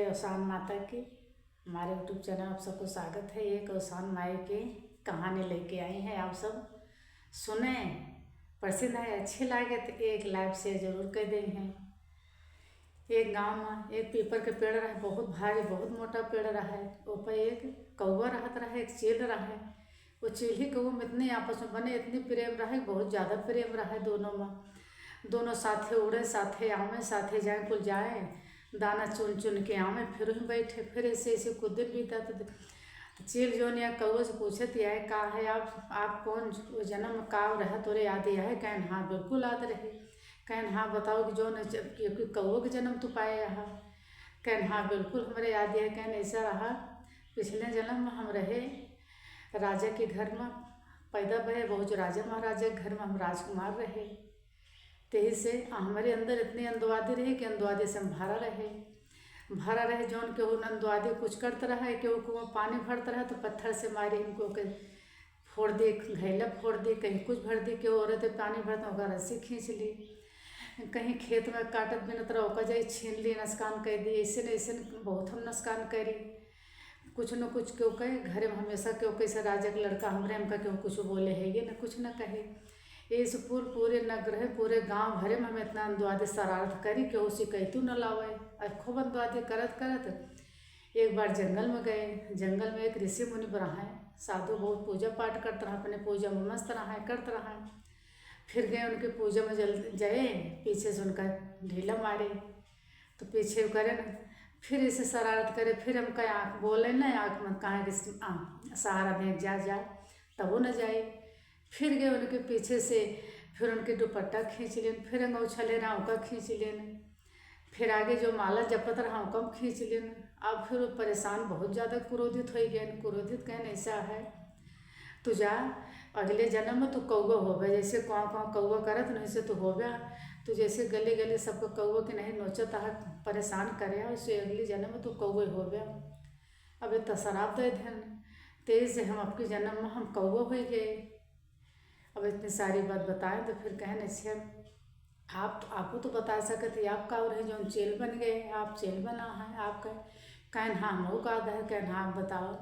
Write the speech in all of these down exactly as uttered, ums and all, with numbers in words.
अवसान माता की हमारे YouTube चैनल आप सबको स्वागत है। एक अवसान माई की कहानी लेके आई हैं, आप सब सुने। पसंद आए, अच्छी लागे तो एक लाइक शेयर जरूर कर दें हैं। एक गाँव में एक पीपर के पेड़ रहे, बहुत भारी, बहुत मोटा पेड़ रहे। ओपर एक कौवा रहत रहे, एक चील रहे। वो चील ही कौवा में इतने आपस में बने, इतनी प्रेम रहे, बहुत ज़्यादा प्रेम रहे दोनों में। दोनों साथे उड़े, साथे आवे, साथे जाए, कुल जाए, दाना चुन चुन के आवे, फिर वहीं बैठे। फिर ऐसे ऐसे कुछ दिन बीता तो, तो चील जौन या कौवा से पूछत या है, "का है आप, आप कौन वो जन्म में का रहा, तोरे याद या है?" कहन, "हाँ, बिल्कुल याद रहे।" कहन, "हाँ, बताओ कि जौन जब, कि, कि कौवा के जन्म तू पाए रहा?" कहन, "हाँ, बिल्कुल हमरे याद या है।" कहन, "ऐसा रहा, पिछले जन्म में हम रहे राजा के घर में, पैदा भए, बहुत जो राजा महाराजा के घर में हम राजकुमार रहे। तेही से हमरे अंदर इतनी अंदवादी रहे कि अंदवादी से हम भरा रहे, भरा रहे। जौन केहू अंदवादी कुछ करत रहे, केहू कुआं पानी भरत रहे तो पत्थर से मारी हमको के फोड़ दी, घैला फोड़ दी, कहीं कुछ भर दी, केहू औरत पानी भरत ओकर रस्सी खींच ली, कहीं खेत में काटत बिनत रहा ओकर जाई छीन ली, नुकसान कर दी। ऐसे न ऐसे न बहुत हम नुकसान करी। कुछ न कुछ केहू कहे, घरे में हमेशा केहू कैसे राजा के लड़का हमरे हमका केहू कुछ बोले है, ये न कुछ न कहे। ये से पूर-, पूरे नगर है, पूरे गांव भरे में हम इतना अंदवादी शरारत करी, केहू शिकायतू न लावे। और खूब अंदवादी करत करत एक बार जंगल में गए। जंगल में एक ऋषि मुनि रहे, साधु बहुत पूजा पाठ करत रहे, अपने पूजा में मस्त रहे, करत रहे। फिर गए उनके पूजा में जल जाए, पीछे से उनका ढीला मारे, तो पीछे करे न, फिर ऐसे शरारत करे, फिर हमका आँख बोले न, आँख में कहाँ के स-, आ, सहारा दे, "जा, जा", तबो न जाए। फिर गए उनके पीछे से, फिर उनके दुपट्टा खींच लेन, फिर अंगौछा ले रहा ओका खींच लेन, फिर आगे जो माला जपत रहा ओका खींच लेन। अब फिर वो परेशान, बहुत ज़्यादा क्रोधित हो गए। क्रोधित कहन ऐसा है, "तू जा, अगले जन्म में तू कौवा होबे, जैसे कौवा कौवा कौवा करत न, वैसे तू होबे। तू जैसे गली गली सबको कौवा के नहीं नोचत है, परेशान करे है, वैसे अगले जन्म में तू कौवे होबे।" अब इतना शराप दे देन, तेज से हम आपके जन्म में हम कौवा हो गए। अब इतनी सारी बात बताए तो फिर कहन, "अच्छा, आप, आपको तो बता सकत है, आप का और है जौन चेल बन गए, आप चेल बना है, आप कह।" कहन, "हाँ, हमहू का आधा है।" कहन, "हाँ, बताओ।"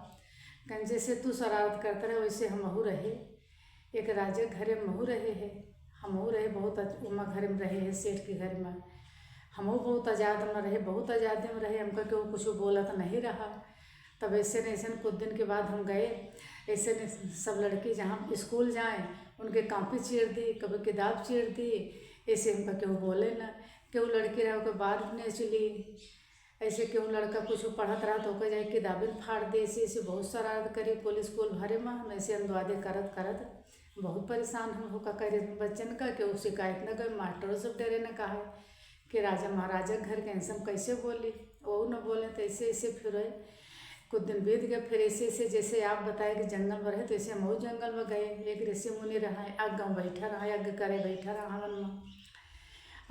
कहन, "जैसे तू शरारत करत रहे, वैसे हमहू रहे, एक राजा के घरे हमहू रहे है, हमहू रहे बहुत अच-, उमा घर में रहे है, सेठ के घर में, हमहू बहुत आजाद में रहे, बहुत आजादी में रहे, हमका केहू कुछ बोलत नहीं रहा।" तब ऐसे न ऐसे न कुछ दिन के बाद हम गए, ऐसे न सब लड़की जहाँ स्कूल जाए, उनके कॉपी चीर दी, कभी किताब चीर दी, ऐसे हमका केहू बोले न, केहू लड़की रहे ओके बार नोच ली, ऐसे केहू लड़का कुछ पढ़त रहा तो ओके जाए किताबें फाड़ दे, ऐसे ऐसे बहुत शरारत करी। कुल स्कूल भरे में हम ऐसे अंदवादी करत करत बहुत परेशान हम होका करे बच्चन का, केहू शिकायत न गए, मास्टरों से डरे न कहा कि राजा महाराजा के घर के ऐसे हम कैसे बोली, वो न बोले। तो ऐसे ऐसे फिर कुछ दिन बीत गए। फिर ऐसे ऐसे जैसे आप बताए कि जंगल में रहे, तो ऐसे हम जंगल में गए। एक ऋषि मुनि रहा, आग गाँव बैठा रहा, यज्ञ करे बैठा रहा हवन में।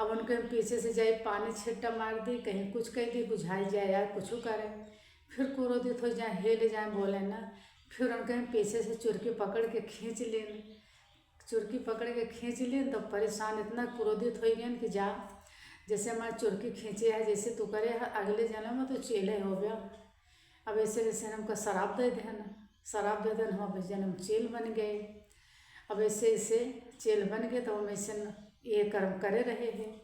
अब उनके हम पीछे से जाए, पानी छिट्टा मार दी, कहीं कुछ कह दी, बुझाई जाए या कुछ करे, फिर क्रोधित हो जाए, हेल जाए, बोले ना। फिर उनके हम पीछे से चुरकी पकड़ के खींच लेन, चुरकी पकड़ के खींच लेन, तो परेशान इतना क्रोधित हो गए कि जा, जैसे हमारे चुरकी खींचे है, जैसे तू करे है, अगले जन्म में तो चेले हो गया। अब ऐसे जैसे हमका शराप दे देन, शराप दे देन, हम अब जन्म चेल बन गए। अब ऐसे ऐसे चेल बन गए, तो हम ऐसे न-, ये कर्म करे रहे हैं।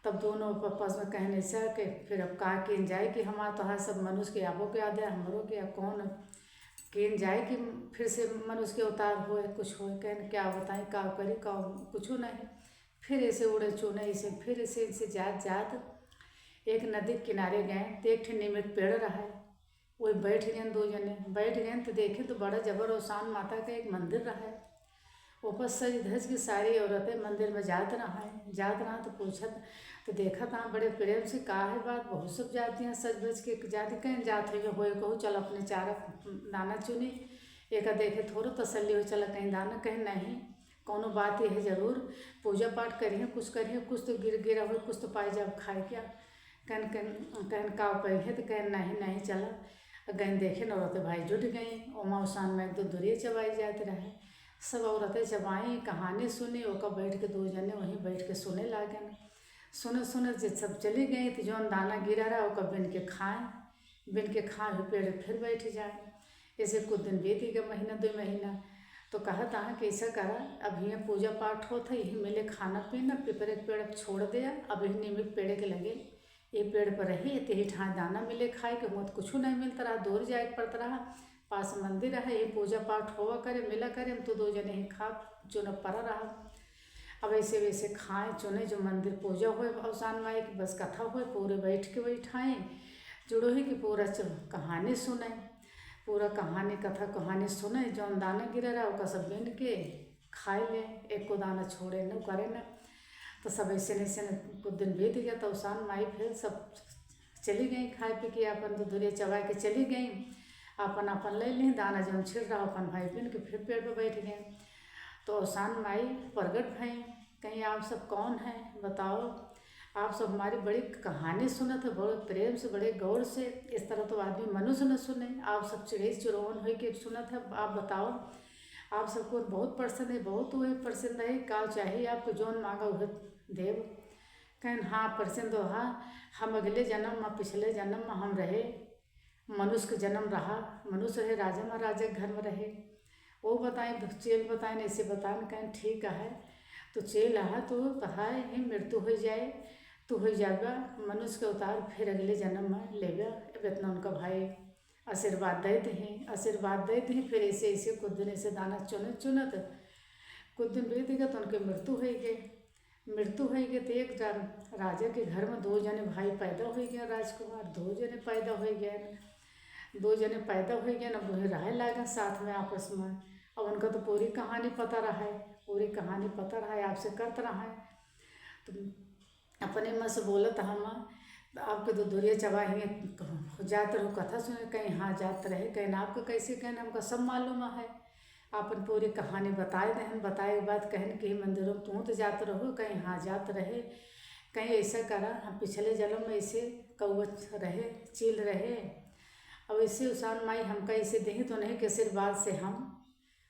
तब दोनों आपस में कहने से कि फिर अब का किन जाए कि हमार तोहार सब मनुष्य के आपो के आदे, हमरो के, अब कौन किन जाए कि फिर से मनुष्य के अवतार होए, कुछ होए। कहन, "क्या बताएं, का करी, का, कुछ नहीं।" फिर ऐसे उड़े चुने, ऐसे फिर ऐसे, ऐसे जात जात एक नदी के किनारे गए, तो एक ठे नीम के पेड़ रहा है, वही बैठ गए दो जने। बैठ गए तो देखे तो बड़ा जबर अवसान माता का एक मंदिर रहा है। ऊपर सज धज के सारी औरतें मंदिर में जात रहा है, जात रहा तो पूछत, तो देखत हाँ बड़े प्रेम से, "का है बात, बहुत सब जाती हैं सज धज के जाती, कहीं जात है, होए कहू, चल अपने चारा दाना चुनी, एक देखे थोड़ो तसल्ली हो, चल कहीं दाना।" कहे, "नहीं, कौनो बात यह है जरूर, पूजा पाठ करिहे, कुछ करिहे, कुछ तो गिर गिरा हो, कुछ तो पाई जाब खाए क्या।" कहन, कहन, कहन का उपाय है, तो कहन, "नहीं, नहीं, चला।" गइन देखे, औरत भाई जुट गई, ओमा उसान में एक दो दुरिये चबाई जात रहे। सब औरतें चबाई, कहानी सुनी, ओका बैठ के दो जने वहीं बैठ के सुने लागन। सुनत सुनत जे सब चली गई, तो जौन दाना गिरा रहा, ओका बिन के खाए, बिन के खाए हुए पेड़ फिर बैठ जाए। ऐसे कुछ दिन बीत गए, महीना, दो महीना। तो कहत अहा कि ऐसा करा, अब हियाँ पूजा पाठ होत है, यही मिले खाना पीना, पिपरे के पेड़ अब छोड़ दे, अब यही नीम के पेड़ के लगे, ये पेड़ पर रही, ते ही ठाए दाना मिले खाए के, हुआ तो कुछ नहीं मिलता रहा, दूर जाए के पड़ता रहा। पास मंदिर रहा, ये पूजा पाठ होवा करे, मिला करे, हम तो दो जने ही खा चुन पड़ा रहा। अब ऐसे वैसे खाए चुने, जो मंदिर पूजा होए, अवसान माई की बस कथा होए, पूरे बैठ के बैठाए, जुड़ो ही की पूरा च-, कहानी सुने, पूरा कहानी, कथा कहानी सुने, जौन दाना गिरा रहा, ओका सब बिन के खाए ले, एको दाना छोड़े न, करे न। तो सब ऐसे न, ऐसे न कुछ दिन बीत गया, तो अवसान माई फिर सब चली गई, खाए पी के आपन दो धुरिया चबाए के चली गई, आपन, आपन ले ली दाना, जौन छिड़ रहा, अपन भाई बिन के फिर पेड़ पे बैठ गए। तो अवसान माई प्रगट भई, कहीं आप सब कौन हैं, बताओ। आप सब हमारी बड़ी कहानी सुनत है, बड़े प्रेम से, बड़े गौर से। इस तरह तो आदमी मनुष्य न सुने। आप सब चिड़ै चिरौन होई के सुनत है। आप बताओ, आप सबको बहुत पसंद है, बहुत हुए पसंद है। का चाहिए आपको, जौन मांगा वह देव। कहन, "हाँ, पसंद हो, हाँ, हम अगले जन्म में, पिछले जन्म में हम रहे, मनुष्य के जन्म रहा, मनुष्य रहे, राजा महाराजा के घर में रहे।" वो बताए, चेल बताए, ऐसे बताए, कहन, "ठीक है।" तो चेल, "हाँ, तो कहा है, मृत्यु हो जाए, तो हो जाएगा मनुष्य के अवतार, फिर अगले जन्म में लेगा।" अब इतना उनका भाई आशीर्वाद देत ही, आशीर्वाद देत ही, फिर ऐसे, ऐसे कुछ दिन ऐसे दाना चुनत चुनत कुछ दिन बीत गए, तो उनके मृत्यु होइ गए। मृत्यु होइ गए, तो एक रा-, राजा के घर में दो जने भाई पैदा होइ गए, राजकुमार, दो जने पैदा होइ गए। दो जने पैदा होइ गए, अब वही रहे लागे साथ में आपस में। अब उनका तो पूरी कहानी पता रहा है, पूरी कहानी पता रहा है, आपसे करत रहा है। तो अपने मन से बोलत हम, "आपके दो धुरिया चबाए हुए जात रहो कथा सुने?" कहीं, "हाँ, जात रहे।" कहीं, "आपको कैसे?" कहीं, "हमका सब मालूम है।" आपन पूरी कहानी बताए देहन, बताए के बाद कहन कि मंदिरों में तू तो जात रहो? कहीं, "हाँ, जात रहे।" कहीं, "ऐसा करा, हम पिछले जन्म में ऐसे कौआ रहे, चील रहे, अब ऐसे अवसान माई हमका ऐसे देही, तो उन्हीं के आशीर्वाद से हम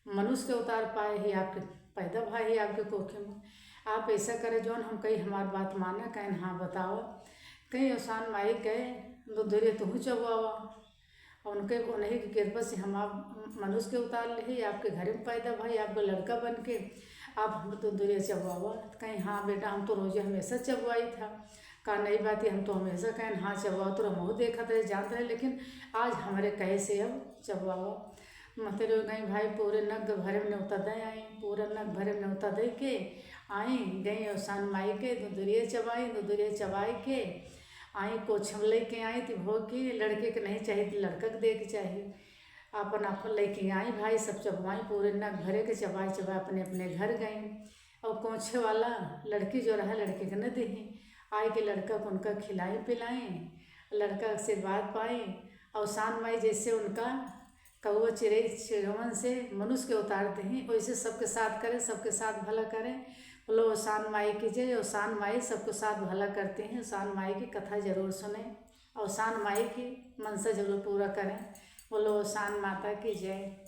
मनुष्य के अवतार पाए ही, आपके पैदा भा ही आपके कोखे में। आप ऐसा करे, जौन हम कही, हमार बात माना।" कहन, "हाँ, बताओ।" कहीं, "अवसान माई के दो धुरिया तुहू चबवावा, और उनके, उन्हीं की कृपा से हम आप मनुष्य के अवतार ले ही, आपके घर में पैदा भाई, आपको लड़का बन के आप हम दो धुरिया चबवावा।" कहीं, "हाँ बेटा, हम तो रोजे हमेशा चबवाई था।" का, "नई बात है, हम तो हमेशा," कहन, "हाँ, चबवाओ, तो हमहू देखत रहे, जानत रहे, लेकिन आज हमरे कहे से अब चबवावा।" महतरी गई भाई, पूरे नग भरे में न्योता दे आई, पूरा नग भरे में न्योता दे के आई, गई अवसान माई के दो धुरिया चबाई, दो धुरिया चबाई के आई, कोछम लेके आई, तो भो की लड़के के नहीं चाहिए, तो लड़का के दे के चाहिए। आपन, आपन लेके आई भाई, सब चबवाई, पूरे नग भरे के चबाई चबाई अपने अपने घर गई। और कोछे वाला लड़की जो रहा, लड़के के न देही, आई के लड़का को उनका खिलाई पिलाई, लड़का आशीर्वाद पाई। अवसान माई जैसे उनका कौआ चिड़ै चिरवन से मनुष्य के अवतार देही, वैसे सबके साथ करे, सबके साथ भला करे। बोलो अवसान माई की जय, अवसान माई सबके साथ भला करती हैं। अवसान माई की कथा जरूर सुने, अवसान माई की मनसा जरूर पूरा करें। बोलो अवसान माता की जय।